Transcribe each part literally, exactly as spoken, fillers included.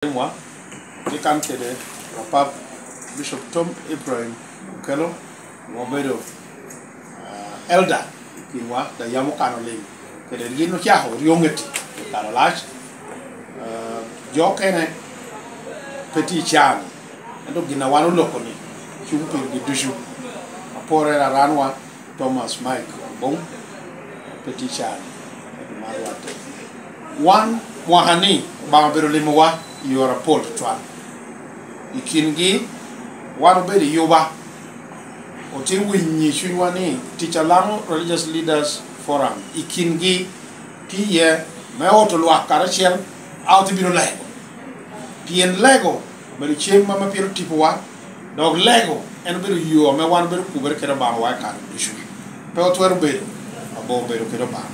Mwa, tye kan kede Rapap Bishop Tom Ibrahim Okello, ma obedo, ah, elder i kinwa, daŋ yam okano lim kede gin ocako ryoŋ eti i kare alac. Ah, jo okene pe tye i caa-ni, ento gin a wan oloko-ni cuŋ pirgi ducu. Apore aranwa, Thomas Mike Obong, pe tye i caa-ni, ento man rwatte. Wan mwaka-ni Obaŋa obedo limowa i yore apol tutwal. I kingi, wan obedo i Yuba, otye winyo i cunywa ni tic a Laŋo Religious Leaders Forum, i kingi tye iye me oto lwak karacel, a otye bino lego. Pien lego obedo cem ame pito tipowa, dok lego en obedo yo ame wan obedo okubere kede Obaŋawa i kare ducu. Pe otwero bedo abor bedo kede Obaŋa.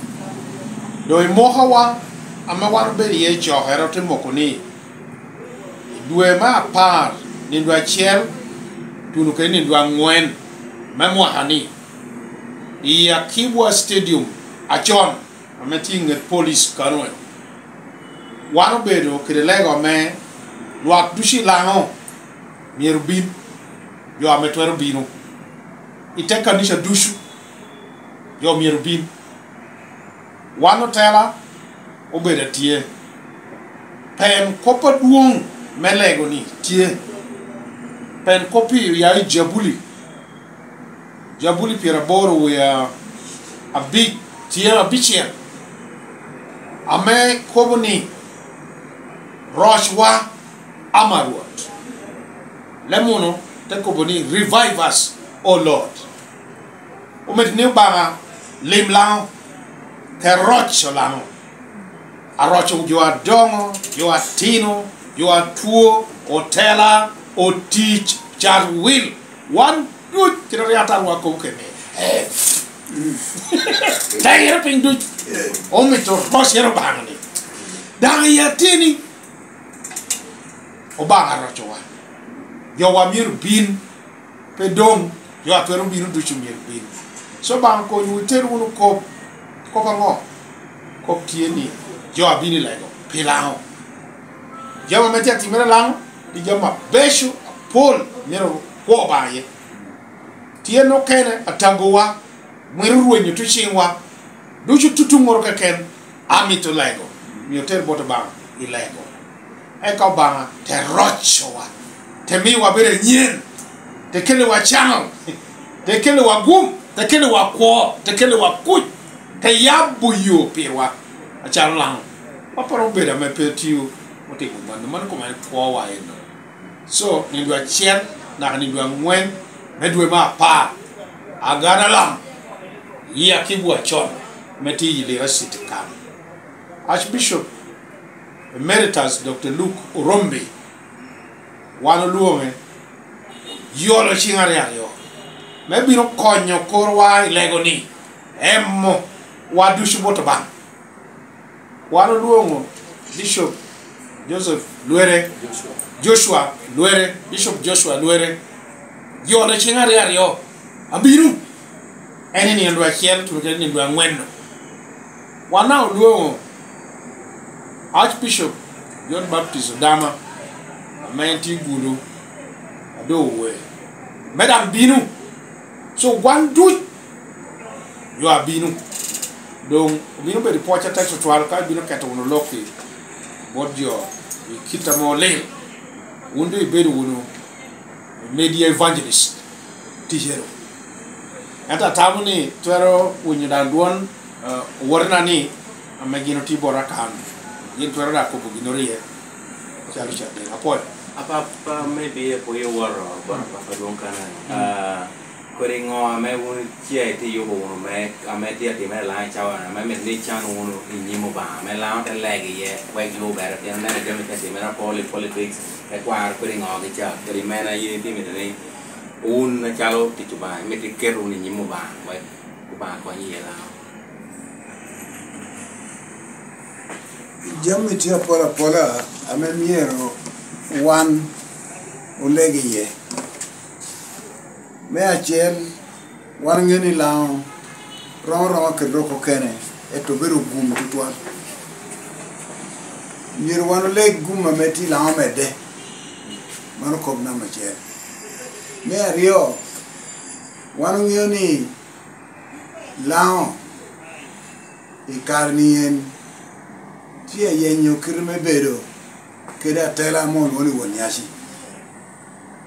Doŋ i mokawa ame wan obedo iye i cokere, ote moko ni, i dwe me apar, nino acel, tuno kede nino aŋwen me mwaka-ni, i Akibwa Stadium acon, ame tye i ŋet police kano, wan obedo kede lego ame lwak ducu i Laŋo myero obin, jo ame twero bino, i te kanica ducu, jo myero obin. Wan otela obedo atye. Pen kop adwoŋ me lego-ni tye. Pen kop-pi oya i Jabuli. Jabuli pyeraboro wie abic, tye abicel, ame kobo ni, "Rocwa, ama Rwot." Lemuno te kobo ni, "Revive us, O Lord." Omito ni Obaŋa lim Laŋo, te roco Laŋo. Aroco jo adoŋo, jo atino, jo atwo, otela, otic, cat wil. Wan duc kite rik ata rwak kobo kede ni, eh, tegere piny duc. Omito rocere Obaŋa-ni. Daŋ i ateni, Obaŋa rocowa. Jowa myero bin, pe doŋ jo a twero bino ducu myero bin. So Obaŋa konywu, iter wunu kop. Kop aŋo? Kop tye ni, jo a bino i lego pi Laŋo. Jami ame tye atimere Laŋo, tye jami abeco apol myero kwo Obaŋa iye. Tyen okene atagowa, mwero rwenyo tuciŋwa, ducu tutuŋoro keken, amito lego, myero oter bot Obaŋa i lego. Eka Obaŋa te rocowa, te miwa bedo anyen, te kelliwa caŋo, te kelliwa gum, te kelliwa kwo, te kelliwa kuc, te yabo yo pirwa, acalo Laŋo. Wa pe oromo bedo ame pe tio otimo mano, mano kome en kwowa eno. So, nino acel naka nino aŋwen me dwe me apar, Agana Lam, i Akibwa acon, me tye i Lira City kan. Archbishop Emeritus Doctor Luke Orombi, wan olwoŋe, yolo ciŋ aryo aryo, me bino konyo korwa i lego-ni, emo wa ducu bot Obaŋa. Wan olwoŋo Bishop Joseph Lwere, Joshua Lwere, Bishop Joshua Lwere, yolo ciŋ aryo aryo, abino. En i nino dwe acel, tuno kede nino dwe aŋwen-nu. Wan daŋ olwoŋo Archbishop John Baptist Odama, ame en tye i Gulu, a doŋ owe, me daŋ bino. So, wan duc jo abino, doŋ obino bedo pwoc atek tutwal ka ibino keto wunu lok i bot jo i kit ame olil. Wun doŋ ibedo wunu media evangelist, ticere. Ento atamo ni twero winyo daŋ dwon, eh, owotena ni ame gin otye bota kan, gin twero daŋ kobo ginnoro iye. Calo ca, apwoyo. Apapa, maybe epwod iwoto bot apapa dwong kana. Ah, kodi ŋo ame wun tye itye yubo wunu me, ame tye atimere i Laŋo i cawa-ni, ame myero ni ican wunu i nyim Obaŋa, ame Laŋo te lego iye, wek lubere, pien aneno jami tye atimere apol i politics, tekwaro kodi ŋo gi ca, kodi meno a yin itye mito ni wun acalo tic Obaŋa, imito iket wunu i nyim Obaŋa, wek Obaŋa kony iye Laŋo? Jami tye apol apola ame myero wan oleg iye. Me acel, wan oŋeo ni Laŋo romo aroma kede rok okene, ento bedo ogum tutwal. Myero wan oleg gum ame tye i Laŋo medde. Mano kop namba acel. Me aryo, wan oŋeo ni Laŋo i kare-ni en tye ayenyo kite me bedo kede atela ame olwoŋo ni Won Nyaci.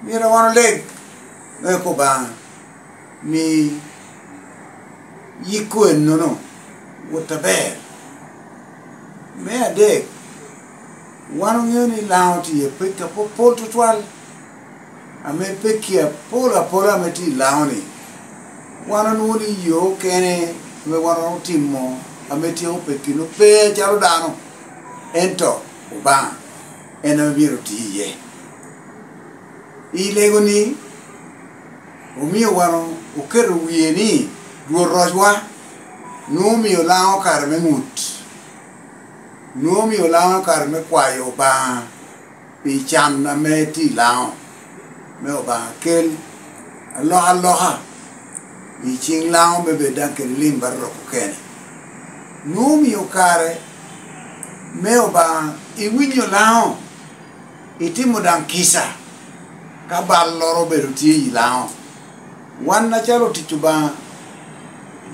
Myero wan oleg me Obaŋa ni yiko ennono wot aber. Me adek, wan oŋeo ni Laŋo tye i pekki apopol tutwal, ame pekki apol apola ame tye i Laŋo-ni, wan onwoŋo ni yo okene ame wan otimo ame tyeko pekki-nu pe acalo dano, ento Obaŋa en ame myero oti iye. I lego-ni, omio wan oketo wie ni Rwot Rocwa nwoŋo omio Laŋo kare me ŋut, nwoŋo omio Laŋo kare me kwayo Obaŋa pi can ame tye i Laŋo, me Obaŋa kel alokaloka i ciŋ Laŋo me bed daŋ kede lim bato rok okene. Nwoŋo omio kare me Obaŋa iwinyo Laŋo, itimo daŋ kica ka balloro obedo tye i Laŋo. Wan acalo otic Obaŋa,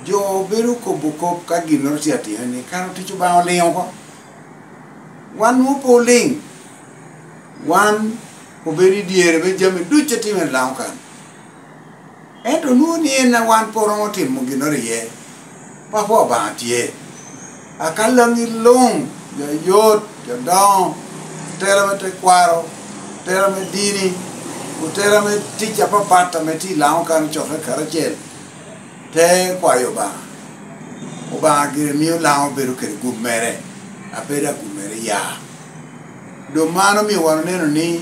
jo bedo kobo kop ka ginnoro tye atimere ni, "Kara otic Obaŋa oliŋ oko." Wan nwoŋo pe oliŋ, wan obedo i dyere me jami ducu a timere i Laŋo kan. Ento nwoŋo ni en a wan pe oromo timo ginnoro iye, Pappa Obaŋa tye. Aka Laŋi luŋ, jo yot, jo doŋo, otela me tekwaro, otela me dini, otela me tic apapat ame tye i Laŋo kan ocokke karacel, te kwayo Obaŋa. Obaŋa gire mio Laŋo bedo kede gum mere, a bedo agum mere ya. Doŋ man omio wan oneno ni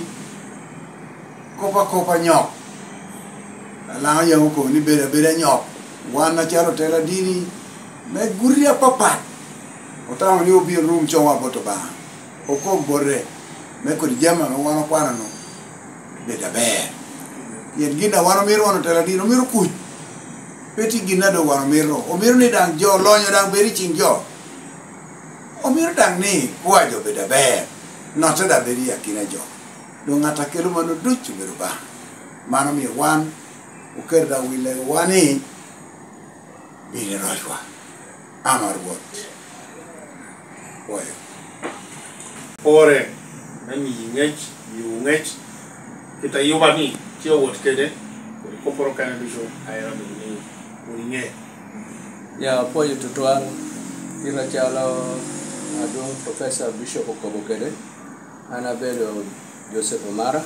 kop akop anyok. Alaŋo yam okobo ni bedo abeda anyok. Wan acalo otela dini me guti apapat, otamo ni obin rum coŋwa bot Obaŋa, okob bote me kodi jami ame wan okwano-nu bed aber. Pien gin a wan omito wan otela dini omito kuc. Pe tye gin a doŋ wan omito. Omito ni daŋ jo lonyo daŋ bed i ciŋ jo. Omito daŋ ni kwa jo bed aber, notte daŋ bed i akina jo. Doŋ ŋat a kelo mano ducu obedo Obaŋa. Man omio wan oketo daŋ wi lewa ni, "Bin i rocwa, ama Rwot." Pwoyo. Pore me miyi ŋec, miwu ŋec, kit a yuba ni tye owot kede, kodi kopporo kene ducu a en amito ni wun iŋe. Ya, apwoyo tutwal. Kit acalo adwoŋ Professor Bishop okobo kede, an abedo Joseph Omara,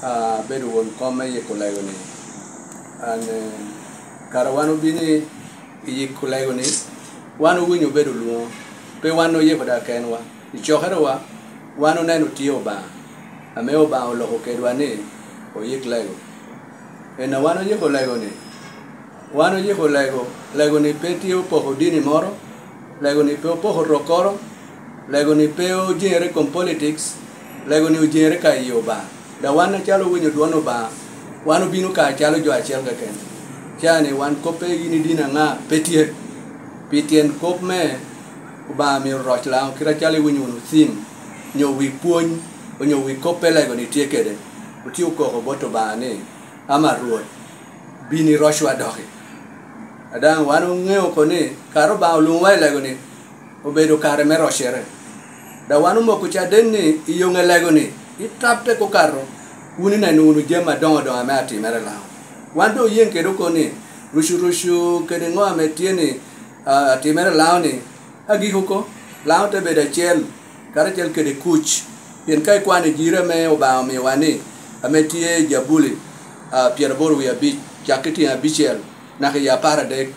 abedo won kom me yiko lego-ni. An, eh, kara wan obino i i yiko lego-ni, wan owinyo obedo lwoŋo, pe wan oyiko daŋ kenwa. I cokerewa, wan oneno tye Obaŋa, ame Obaŋa oloko kedwa ni oyik lego. En a wan oyiko lego-ni, wan oyiko lego, lego-ni pe tye opoko dini moro, lego-ni pe opoko rokkoro, lego-ni pe ojeŋere i kom politics, lego-ni ojeŋere ka i Obaŋa. Daŋ wan acalo owinyo dwon Obaŋa, wan obino ka acalo jo acel keken. Ca-ni wan koppe yin i dini aŋa pe tye. Pi tyen kop me Obaŋa myero roc Laŋo, kit acalo iwinyo wunu thim, onyo wi pwony, onyo wi kop pe lego-ni tye kede. Otye okoko bot Obaŋa ni, "Ama Rwot, bin i rocwa doki." A daŋ wan oŋeo oko ni, kara Obaŋa olwoŋowa i lego-ni, obedo kare me roccere. Daŋ wan omoko caden ni i yoŋe lego-ni, itab tek okato, wun ineno wunu jami adoŋo doŋo ame atimere i Laŋo. Wan doŋ oyeŋ kede oko ni, rucu rucu kede ŋo ame tye ni, a, atimere i Laŋo-ni, agikki oko, Laŋo te bedo acel, karacel kede kuc. Pien ka ikwano i jiri ame Obaŋa omiowa ni, ame tye i Jabuli, a, pyeraboro wie abic, cak i tyen abicel, naka i apar adek,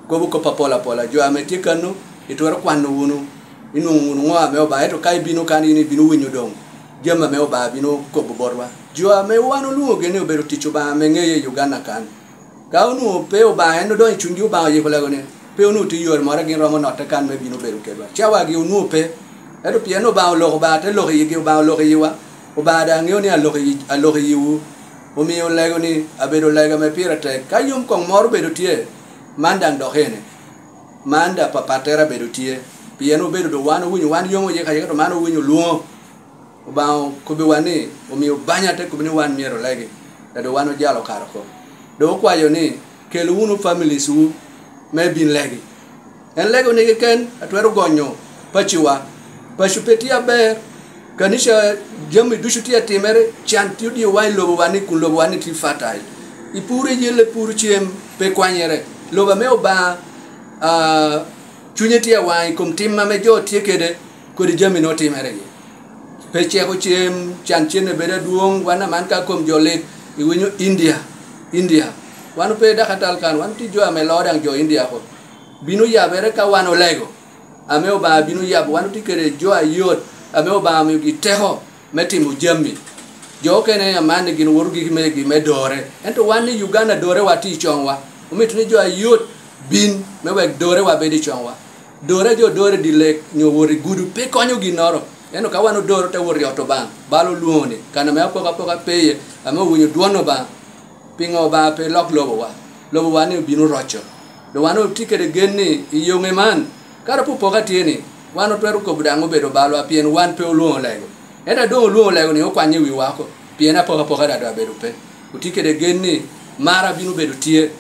kobo kop apol apola. Jo ame tye kano, itwero kwano wunu, inwoŋo wunu ŋo ame Obaŋa, ento ka ibino kan, in ibino winyo doŋ jami ame Obaŋa bino kobo botwa. Jo ame wan olwoŋogi ni obedo tic Obaŋa ame ŋeye i Uganda kan, ka onwoŋo pe Obaŋa, en odonyo i cunygi, Obaŋa oyiko lego-ni, pe onwoŋo tye yore moro a gin romo notte kan me bino bedo kedwa. Cawagi onwoŋo pe, ento pien Obaŋa oloko, Obaŋa te loko i yigi, Obaŋa oloko i yiwa, Obaŋa daŋ ŋeo ni aloko i, aloko i yiwu, omio lego-ni abedo lego ame pire tek. Ka yom koŋ moro obedo tye, man daŋ dok ene. Man daŋ papattere abedo tye. Pien obedo doŋ wan owinyo, wan yom oye kacel, ento man owinyo lwoŋo. Obaŋa okobbiwa ni, omio banya te kobbi ni wan myero olegi, a doŋ wan ojalo kare oko. Doŋ okwayo ni, kel wunu families wu me bin legi. En lego ni keken atwero gonyo paciwa. Paco pe tye aber, kanica, jami ducu tye atimere, can tye odye wa i lobowa ni, kun lobowa ni tye fertile. Ipuro iyelle puro cem, pe kwanyere. Lobo ame Obaŋa, ah, cunye tye awaŋ i kom tim ame jo tye kede, kodi jami ne otimere iye. Pe ceko cem, can cene bedo adwoŋ, wan aman ka kom jo lit, iwinyo India, India. Wan pe dakatal kan, wan tye jo ame loo daŋ jo India ko. Bino yabere ka wan olego, ame Obaŋa bino yabo, wan otye kede jo ayot, ame Obaŋa omiogi teko me timo jami. Jo okene amanni gin woto gigi megi me dore. Ento wan i Uganda dorewa tye i coŋwa. Omito ni jo ayot bin me wek dorewa bed i coŋwa. Dore a jo dore i dye lek nyo wot i gudo pe konyo ginnoro. Ento ka wan odoro te wot i ot Obaŋa, bal olwoŋo ni, kan ame apokapoka pe iye, ame owinyo dwon Obaŋa, piŋo Obaŋa pe lok lobowa? Lobowa ni obino roco. Doŋ wan otye kede gen ni i yoŋe man, kara opopoka tye ni, wan otwero kobo daŋ obedo balwa pien wan pe olwoŋo lego. Ento a doŋ olwoŋo lego ni okwanye wiwa oko, pien apokapoka daŋ doŋ abedo pe. Otye kede gen ni mar abino bedo tye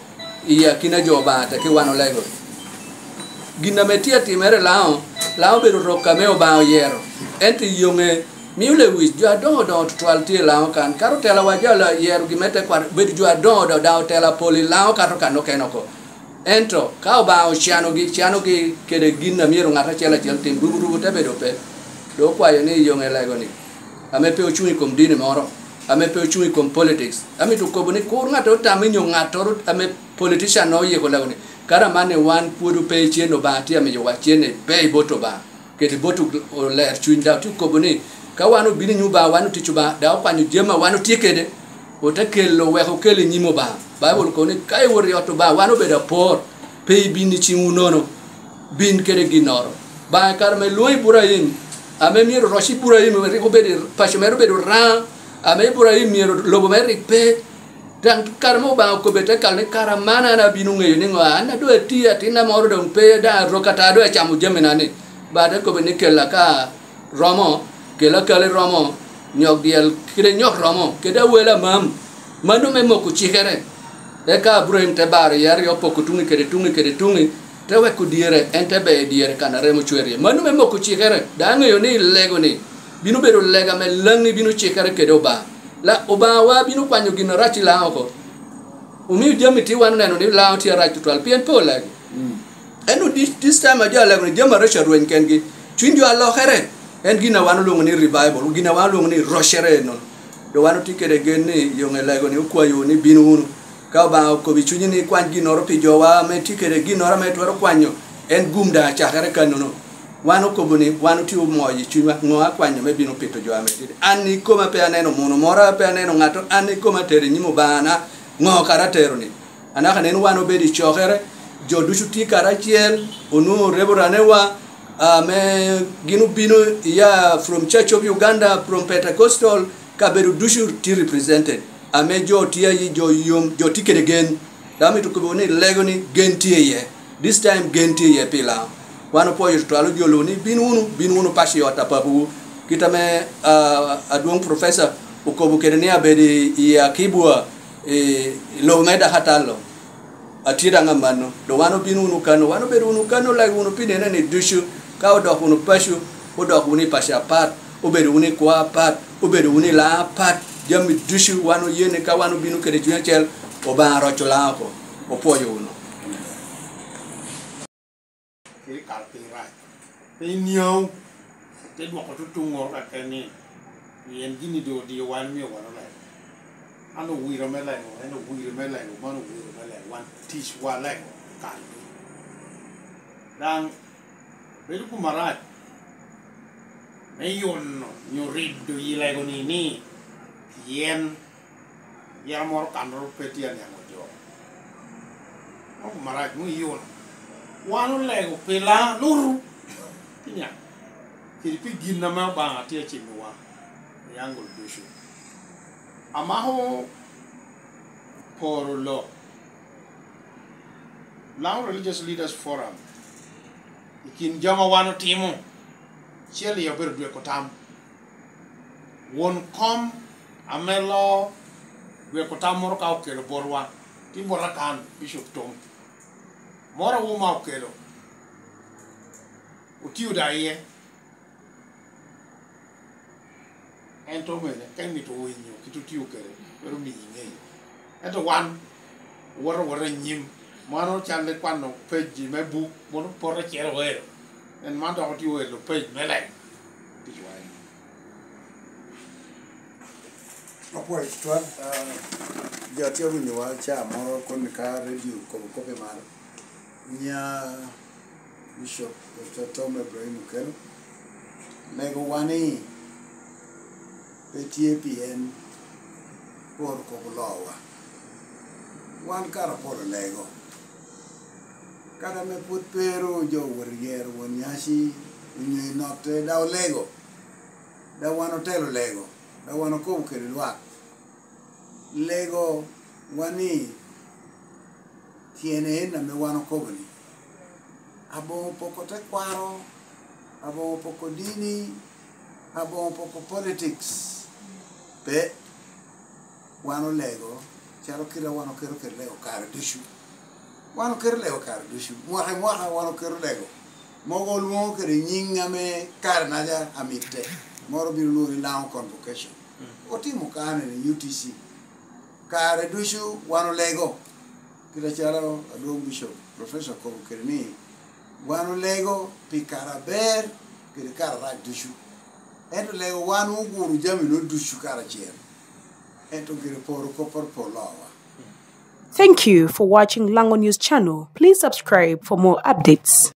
i akina jo Obaŋa teke wan olego. Gin ame tye atimere i Laŋo, Laŋo obedo rok ame Obaŋa oyero. Ento i yoŋe mio lewic jo adoŋo doŋo tutwal tye i Laŋo kan. Kato telawa jo a yero gin me tekwaro, obedo jo adoŋo doŋo daŋ otela pol i Laŋo kato kan okene oko. Ento ka Obaŋa ocanogi, canogi kede gin a myero ŋat acel acel tim, ruburubu te bedo pe. Doŋ okwayo ni i yoŋe lego ni, ame pe ocuŋ i kom dini moro, ame pe ocuŋ i kom politics, amito kobo ni kur ŋattoro tam i nyo ŋattoro ame politician no oyiko lego ni, kara man ni wan pwod ope i cen Obaŋa tye amiyowa cen ni pe i bot Obaŋa, kede bot oler cuny daŋ. Tye okobo ni, ka wan obino i nyim Obaŋa, wan otic Obaŋa, daŋ okwanyo jami a wan otye kede, ote kelo, wek okel i nyim Obaŋa. Baibul okobo ni, ka iwoto i ot Obaŋa, wan obedo apor, pe ibin i ciŋwu nono, bin kede ginnoro. Obaŋa i kare me lwoŋo Iburaim, ame myero roc Iburaim, rik obedo, paco mere obedo raŋa, ame Iburaim myero lobo mere rik pe, daŋ kare mo Obaŋa okobbe te kal ni, kara man an abino ŋeyo ni ŋo, an a doŋ ati, atinna moro doŋ pe, daŋ arok ata, doŋ acamo jamina ni. Ba te kobbe ni, kella ka romo, kella kali romo, nyok dyel kede nyok romo, kede awela mam, mano me moko cikere. Eka Abraim te baro iye aryo, poko tuŋi kede tuŋi kede tuŋi, te weko dyere, en te beyo dyere kan a remo cwer iye. Mano me moko cikere, daŋ aŋeyo ni lego ni bino bedo lega ame Laŋi bino cikere kede Obaŋa. La, Obaŋawa bino kwanyo gin arac i Laŋo oko. Omio jami tye wan oneno ni Laŋo tye arac tutwal, pien pe olego. Ento this, this time a jo alego ni jami areco arweny kengi, cuny jo alokere. En gin a wan olwoŋo ni revival, gin a wan olwoŋo ni rocere ennono. Doŋ wan otye kede gen ni yoŋe lego ni okwayo ni bino wunu. Ka Obaŋa okobo i cunyi ni ikwany ginnoro pi jowa ame tye kede ginnoro ame twero kwanyo, en gum daŋ acakere kannono. Wan okobo ni wan otye omoyo i cunywa, ŋo akwanyo me bino pito jo ame tidi? An ikoma pe aneno muno moro, pe aneno ŋatto, an ikoma atero i nyim Obaŋana, ŋo kara atero ni? Anaka nen wan obedo i cokere, jo ducu tye karacel, onwoŋo reverendwa, ame gin obino iya from Church of Uganda, from Pentecostal, kabedo ducu tye represented, ame jo tye ayi, jo yom, jo tye kede gen. Daŋ amito kobbiwu ni lego ni gen tye iye. This time gen tye iye pi Laŋo. Wan opwoyo tutwal ojolowu ni bin wunu, bin wunu paco i ot a papawu. Kit ame, ah, adwoŋ professor okobo kede ni abedo i, i Akibwa, i, i lobo me Dakatalo. Atye daŋ amanno. Doŋ wan obino wunu kano, wan obedo wunu kano, lego wunu pi nene ni ducu. Ka odok wunu paco, odok wunu i paco apat, obedo wunu i kwo apat, obedo wunu i Laŋo apat. Jami ducu wan oye ni ka wan obino kede cuny acel, Obaŋa roco Laŋo oko. Opwoyo wunu. Kadi kal piny rac, pe iniaŋ, te dwoko tutuŋ ŋoro keken ni, pien gin-ni doŋ odii wan, omio wan olego. An owiro me lego, en owiro me lego, man owiro me lego, wan ticwa lego kal-li. Daŋ bedo kuma rac me yuno nyo rido yi lego-ni ni, pien yero moro kannoro pe tye aniaŋo jo. Moko marac mo iyuno. Wan olego pila luru. Pi niaŋ. Kede pi gin ame Obaŋa tye acimmiwa i aŋol ducu. Amako poro lok. Laŋo Religious Leaders Forum I kin jo ma wan otimo, acel i obedo dweko tam. Won kom ame loo dweko tam moro ka okelo botwa, tye bota kan, Bishop Tom. Moro awo ma okelo, otio da iye. Ento omene, ka imito winyo kit otio kede, twero miyi iŋeyo. Ento wan, owoto awota i nyim. Mano cal ikwano page me buk, mono poto acel oero. En man dok otye oelo page me leng. Ticwa en. Apwoyo tutwal, ah, jo tye owinyowa ca moro koni ka redio kobo kop i malo. Nya Bishop Doctor Tom Ibrahim Okello, legowa ni pe tye pien poro kop oloowa. Wan kara pol olego. Kadi ame pwod pe ru jo owot i yero won nyaci, onyo i notte, da olego. Da wan otelo lego. Da wan okobo kede lwak. Lego wa ni tyene en ame wan okobo ni, aboŋo poko tekwaro, aboŋo poko dini, aboŋo poko politics. Pe, wan olego, calo kite a wan oketo kede lego kare ducu. Wan oketo lego kare ducu. Mwaka i mwaka wan oketo lego. Mogo olwoŋo kede nyiŋ ame kare-naca amitte. Moro bino lwoŋo ni Laŋo Convocation. Otimo kane i U T C. Kare ducu wan olego. Kite acalo adwoŋ Bishop Professor okobo kede ni, wan olego pi kare aber kede kare arac ducu. Ento lego wan oguro jami no ducu karacel. Ento gire poro kopporo pol loowa. Thank you for watching Lango News Channel. Please subscribe for more updates.